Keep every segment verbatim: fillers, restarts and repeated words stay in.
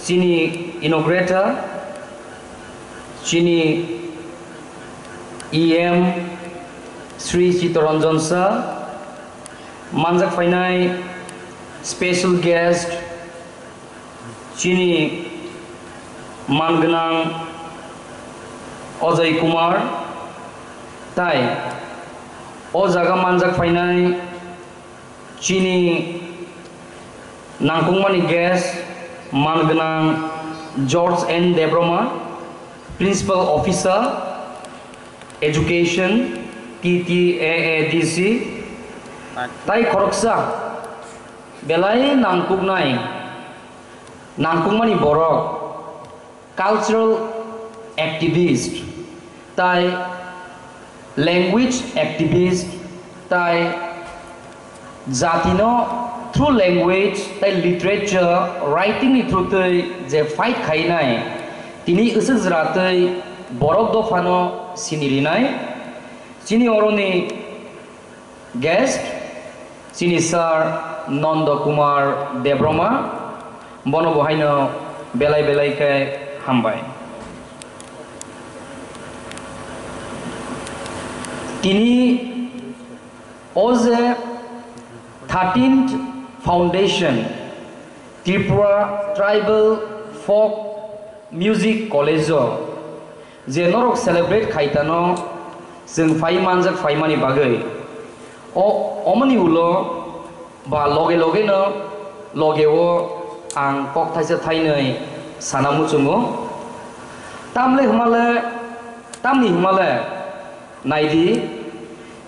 Chini inaugurator, chini E M Sri Chittoranjan Sir, manjak phainai special guest, chini mangnang Ajay Kumar, tai o jaga manjak phainai chini nangkukmani guest, mangnang George N Debbarma, Principal Officer, Education, T T A A D C, tai khoroksa belai nangkuknai, nangkukmani borok, cultural activist, tai language activist, tai jatino through language tai literature, writing ni through twi je fight khainai, tini usuk jwra twi borok dophano sinirinai. Chini oroni guest, chini Sir Nanda Kumar Debbarma, bono bo haino belai belai khe hambai. Tini o je thirteenth Foundation Tripura Tribal Folk Music College o je norok celebrate khaitano chwng phai manjak phaimani bagwi. O, omoni ulo ba loge loge no loge o ang kok thaisa thainwi sana muchungo. Tamle hwnmale, tamni hwnmale naidi,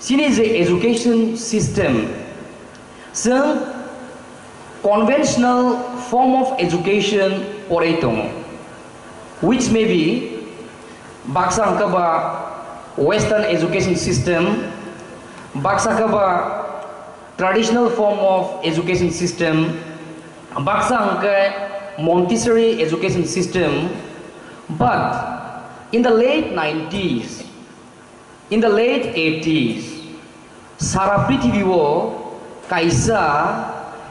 chini je education system, chwng conventional form of education porei tongo, which may be baksa hwnkhe ba western education system, baksa khe ba traditional form of education system, baksa hwnkhe Montessori education system, but in the late nineties, in the late eighties, sara prithibio kaisa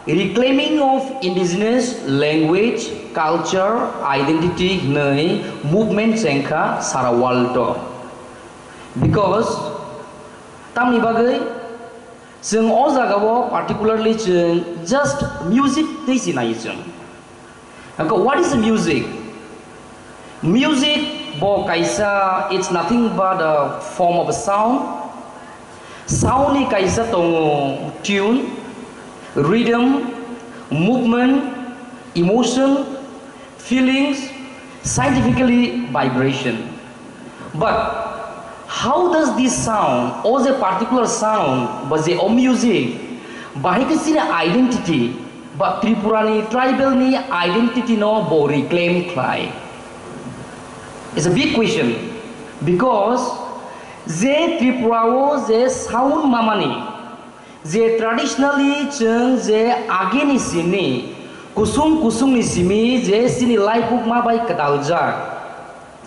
reclaiming of indigenous language, culture, identity hwnwi movement chengkha sara world o. Because tamni bagwi chwng o jagao particularly chwng just music tei se nai chwng. Hwnkhe, what is music? Music bo kaisa, it's nothing but a form of a sound. Sound ni kaisa tongo tune, rhythm, movement, emotion, feelings, scientifically vibration. But how does this sound, o je particular sound, ba je o music, bahai khe chini identity, ba Tripura ni tribal ni identity no bo reclaim khlai? It's a big question, because je Tripura o je sound mamani, je traditionally chwng je agini simi, kusung kusungni simi je chini laibukma bai kwdaljak,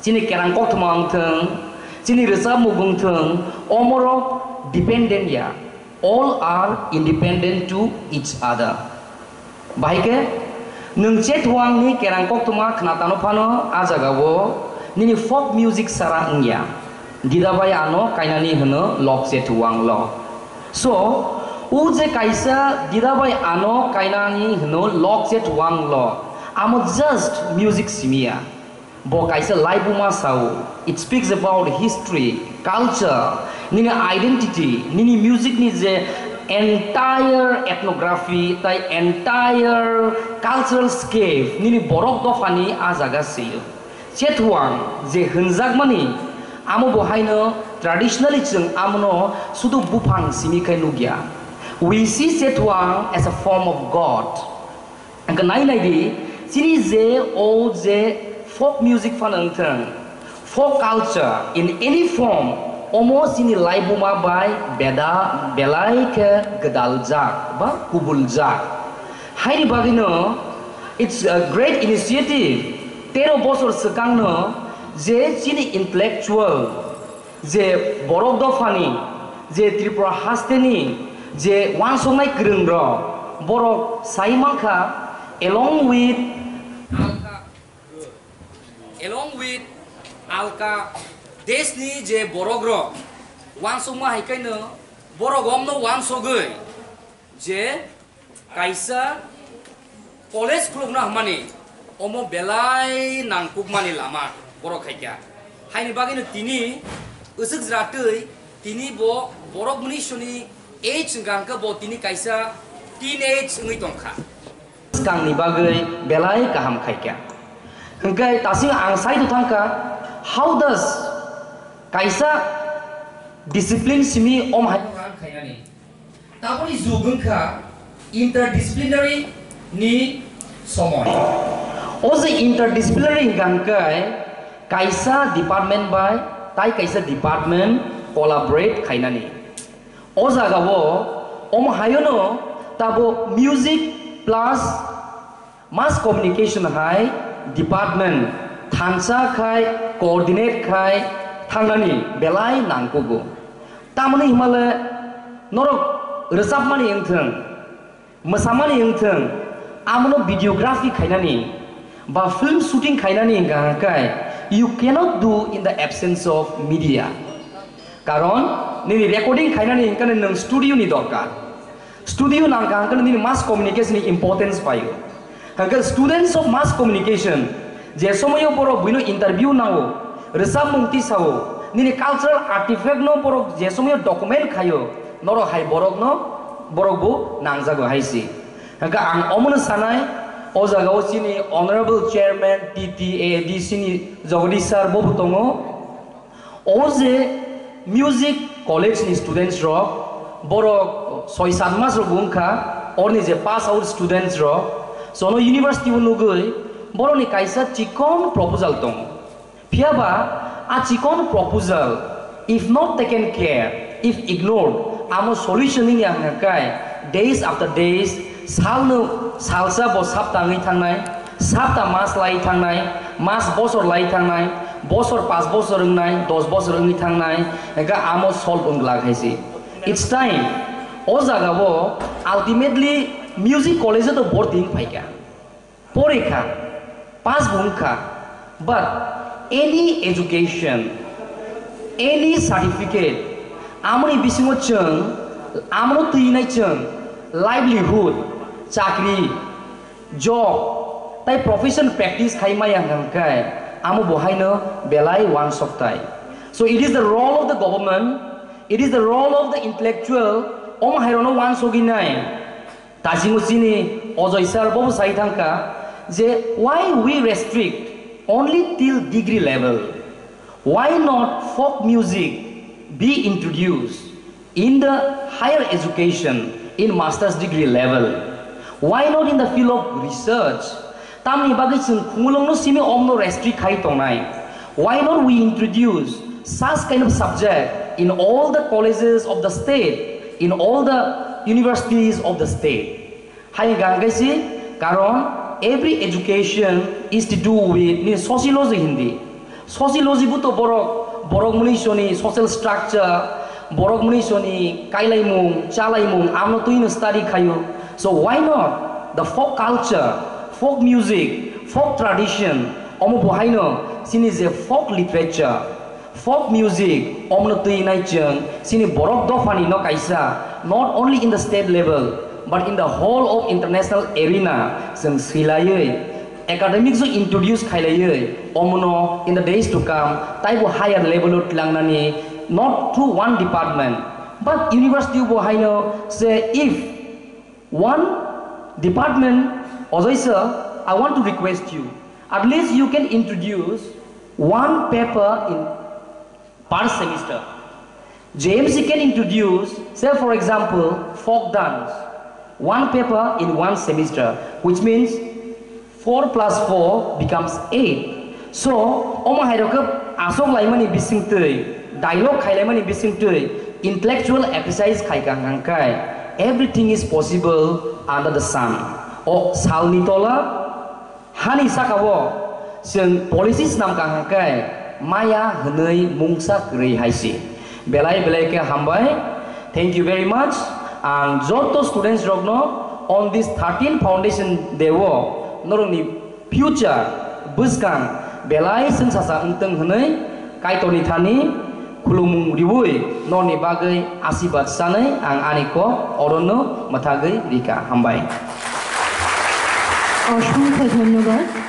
chini kerang koktwma wng thung, chini rwchapmung wng thung, omorok dependent ya. All are independent to each other. Bahai khe, nwng Chetwangni kerang koktwma khna tano phano, a jagao nini folk music sara wngya. Dida bai ano kainani hwno Lok Chetwang lo. So, o je kaisa Dida bai ano kainani hwno Lok Chetwang lo, amo just music simiya. Bo kaisa laibuma sao. It speaks about history, culture, nini identity, nini music ni je entire ethnography tai entire cultural scape nini borok dophani a jaga sio. Chetwang je hwnjakmani, amo bo haino traditionally chwng amono sudu buphang simi khai nukya. We see Chetwang as a form of God. Hwnkhe nai nai di, chini je o je folk music phano wng thung, folk culture in any form, omo chini laibuma bai beda belai khe gwdaljak ba kubuljak. Haini bagwino it's a great initiative, tero bosor swkangno je chini intellectual, je borok dophani, je Tripura hasteni, je uansuknai kwrwngrok, borok sai mankha, along with Alka deshni je borok rok wansukma hai khe no borok omno wansugwi je kaisa college khulukna hwnmani omo belai nangkukmani lama borok khaikha. Haini bagwino tini usuk jwratwi tini bo borok mwnwi soni age hwnkha hwnkhe bo tini kaisa teenage wngwi tongkha. Swkangni bagwi belai kaham khaikha. Hwnkhe tasing ang saidu thangkha, how does kaisa discipline simi om hai khainani? Taboni jug wngkha interdisciplinary ni somoi. O je interdisciplinary hwnkha hwnkhe kaisa department bai tai kaisa department collaborate khainani. O jagao omo hayono tabo music plus mass communication hai department thansa khai coordinate khai thangnani belai nangkugo. Tamoni himale norok rwchapmani wngthwng, mwsamani wngthwng, amono videography khainani ba film shooting khainani hwnkha hwnkhe you cannot do in the absence of media. Karon nini recording khainani hwnkhe nwng studio ni dorkar. Studio nangkha hwnkhe nini mass communication ni importance paio. Hwnkhe students of mass communication je somoyo borok buino interview nango, rwchapmung tisao, nini cultural artifact no borok je somoyo document khaio, norok hai borok no borok bo nangjago hai si. Hwnkhe ang omono sanai, o jagao chini honorable chairman T T A D C ni Jagadish sir bo bo tongo. O je music college ni students rok, borok soi sat mas rok wngkha, orni je pass out students rok, sono university o nugwi borokni kaisa chikon proposal tongo. Phiyaba a chikon proposal, if not taken care, if ignored, amo solution wngya hwnka kai, days after days, salno salsa bo sapta wngwi thangnai, sapta mas lai thangnai, mas bosor lai thangnai, bosor pas bosor wngnai, dos bosor wngwi thangnai, hwnkhe amo solve wng glak hai se. It's time. O jagao ultimately music college-o to borti wng phaikha. Porikha, pass bo wngkha, but any education, any certificate, amoni bisingo chwng, amono twinai chwng, livelihood, chakri, job, tai profession practice khai maya hwnkhe, amo bo haino belai wansok tai. So it is the role of the government, it is the role of the intellectual, omo hairokno wansogwi nai. Tasingo chini Ojoi sir bobo sai thangkha je why we restrict only till degree level? Why not folk music be introduced in the higher education in master's degree level? Why not in the field of research? Tamni bagwi chwng khumulwngno simi omno restrict khai tongnai. Why not we introduce such kind of subject in all the colleges of the state, in all the universities of the state? Hai hwnkha hwnkhe si, karon every education is to do with ni sociology hindi. Sociology bo to borok, borok mwnwi soni social structure, borok mwnwi soni kailaimung, chalaimung, amno twino study khaio. So why not the folk culture, folk music, folk tradition, omo bo haino chini je folk literature, folk music, omno twi nai chwng, chini borok dophani no kaisa, not only in the state level, but in the whole of international arena, chwng swilaiwi, academics o introduce khailaiwi, omono in the days to come, taibo higher level o tlangnani, not through one department, but university bo haino se if one department, Ojoi sir, I want to request you, at least you can introduce one paper in per semester. J M C can introduce, say for example, folk dance, one paper in one semester, which means four plus four becomes eight. So, omo hai rok asok laimani bising twi, dialogue khai laimani bising twi, intellectual exercise khai ka hang kai, everything is possible under the sun. O salni tola, hani saka o chwng policy snam ka hang kai, maya hwnwi mungsa kwrwi hai si. Belai belai khe hambai. Thank you very much. Ang joto students rokno on this thirteen foundation day o norokni future bwskang Belai chwngsacha wngtwng hwnwi Kaitorni thani khulumung riwi norni bagwi asibad chanwi ang ani kok orono mwthagwi rikha. Hambai. অসংখ্য ধন্যবাদ।